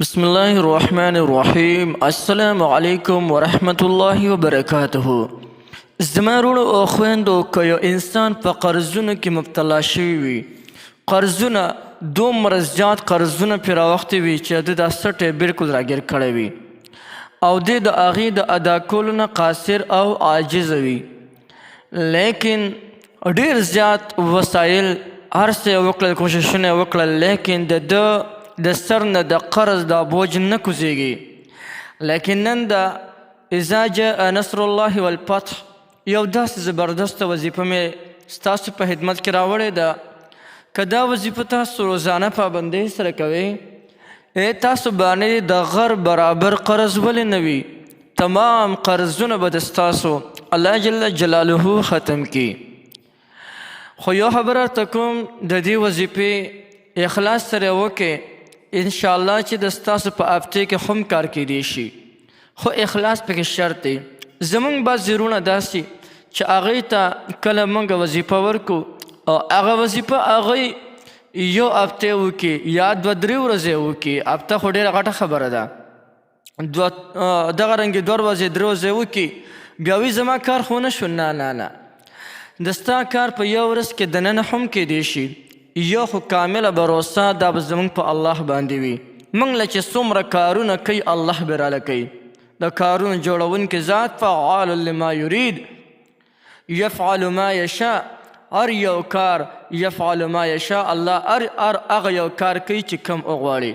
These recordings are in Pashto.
بسم الله الرحمن الرحیم. السلام علیکم ورحمت الله وبرکاته. زما وروڼو او خویندو، که یو انسان په قرضونو کې مبتلا شوی وي، قرضونه دومره زیات قرضونه پرې راوختي وي چې د دا سټ یې بالکل راګیر کړی وي او دی د هغې د ادا کولو نه قاصر او عاجز وي، لیکن ډیر زیات وسایل هر څه یې وکړل، کوششونه یې وکړل، لیکن د ده د سر نه د قرض دا بوج نه کوزیږي. لیکن نن د اذا جاء نصر الله والفتح یو داسې زبردسته وظیفه مې ستاسو په خدمت کې راوړې ده. که دا وظیفه تاسو روزانه پابندۍ سره کوئ، ای تاسو باندې د غر برابر قرض ولې نه وي، تمام قرضونه به د ستاسو الله جل جلاله ختم کړي. خو یو خبره درته کوم، د دې وظیفې اخلاص سره وکړئ، انشاءالله چې د ستاسو په هفتې کې هم کار کیدی شي، خو اخلاص پکې شرط دی. زمونږ بعضې وروڼه داسې چې هغوی ته کله مونږ وظیفه ورکو او هغه وظیفه هغوی یو هفته وکړي یا دوه درې ورځې وکړي، هفته خو ډېره غټه خبره ده، دوه دغه رنګې دوه ورځې درې ورځې وکړي، بیا وایي زما کار خو نه شو. نه نه نه، د ستا کار په یو ورځ کې دننه هم کیدی شي. یو خو کامله بروسه دا به زمونږ په الله باندې وي. موږ له چې څومره کارونه کوي الله به راله کوي. د کارونو جوړونکي ذات فعال لما یرید یفعل ما یشاء، هر یو کار یفعل ما یشاء، الله هر هر هغه یو کار کوي چې کوم وغواړي.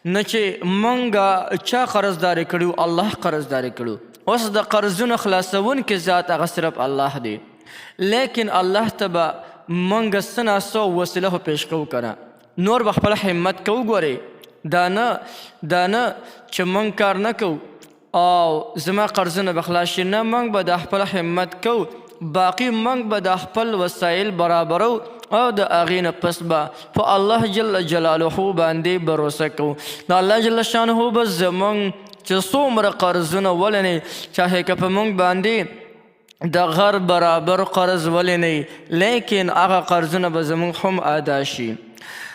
نه چې مونږ چا قرضداري کړو، الله قرضداري کړو. اوس د قرضونو خلاصونکي ذات هغه صرف الله دی، لیکن الله ته به مونږ څه نا څه وسیله خو پیش کوو که نه، نور به خپل همت کوو. ګورئ، دا نه دا نه چې مونږ کار نه کوو او زما قرضونه به خلاص شي، نه، موږ به د خپل همت کوو، باقي موږ به د خپل وسایل برابرو او د هغې نه پس به په الله جل جلاله باندې بروسه کوو. د الله جل شانه به زمونږ چې څومره قرضونه ولني، چاهې که په موږ باندې د غر برابر قرض ولې نه، لیکن هغه قرضونه به زمونږ هم ادا شي.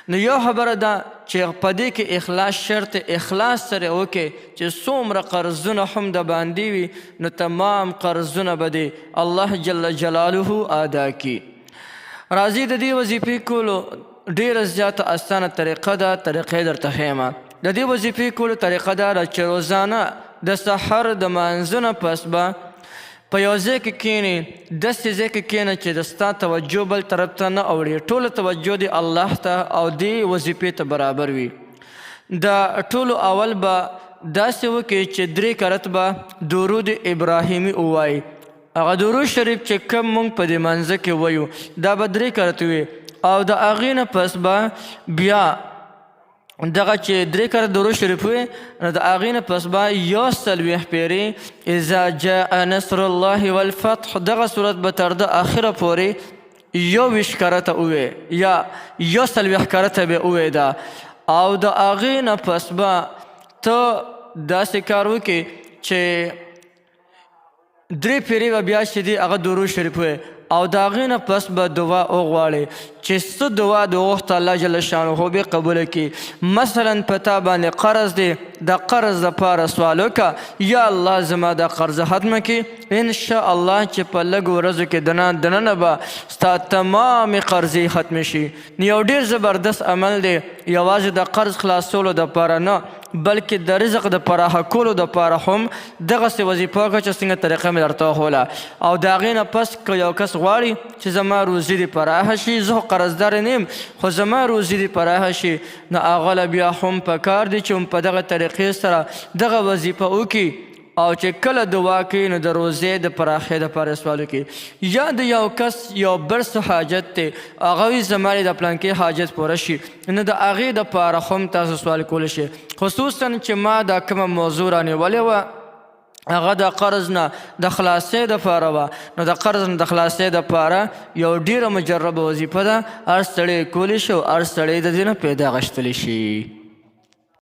نو یو خبره ده چې په دې کې اخلاص شرط، اخلاص سره وکې چې څومره قرضونه هم د باندې وي، نو تمام قرضونه به دې الله جل جلاله ادا کړي. راځي د دې وظیفې کولو ډیره زیاته اسانه طریقه ده، طریقې درته ښیم. د دې وظیفې کولو طریقه دا ده چې روزانه د سحر د مانځه نه پس به په یو ځای کې کښېنې، داسې ځای کې کښېنه چې د ستا توجه بل طرف ته نه اوړي، ټوله توجه دې الله ته او دې وظیفې ته برابر وي. د ټولو اول به داسې وکړي چې درې کرت به درود ابراهیمي ووایي. هغه درود شریف چې کوم مونږ په دې منځ کې وایو، دا به درې کرت وي، او د هغې نه پس به بیا دغه چې درې کره درود شریف وي، نو د هغې نه پس به 41 پیرې اذا جاء نصر الله والفتح دغه صورت به تر د اخره پورې 21 کرته ووې یا 41 کرته به ووې ده. او د هغې نه پس به ته داسې کار وکړې چې درې پیرې به بیا چې دی هغه درود شریف وې، او د هغې نه پس به دعا وغواړې چې څه دعا د وغوښته الله جل شانه به قبوله کړي. مثلا په تا باندې قرض دی، د قرض دپاره سوال وکړه، یا الله زما دا قرض ختمه کړي، انشاء الله چې په لږو ورځو کې دننه دننه به ستا تمامې قرضې ختمې شي. نو یو ډېر زبردست عمل دی، یوازې د قرض خلاصولو دپاره نه، بلکې د رزق د پراخه کولو دپاره هم دغسې وظیفه وکړه چې څنګه طریقه مې درته وښوله. او د هغې نه پس که یو کس غواړي چې زما روزي دې پراخه شي، زه خو قرضدار نه یم، خو زما روزي دې پراخه شي، نو هغه له بیا هم پکار دي چې هم په دغه طریقې سره دغه وظیفه وکړي، او چې کله دعا کوي نو د روزې د پراخې دپاره سوال وکړي. یا د یو کس یو بل څه حاجت دی، هغه وي زما د پلانکې حاجت پوره شي، نو د هغې دپاره هم تاسو سوال کولی شئ. خصوصا چې ما دا کومه موضوع رانیولې وه هغه د قرض نه د خلاصې دپاره وه، نو د قرض نه د خلاصې دپاره یو ډېره مجربه وظیفه ده، هر سړی کولی شي او هر سړی د دې نه پیدا غشتلی شي.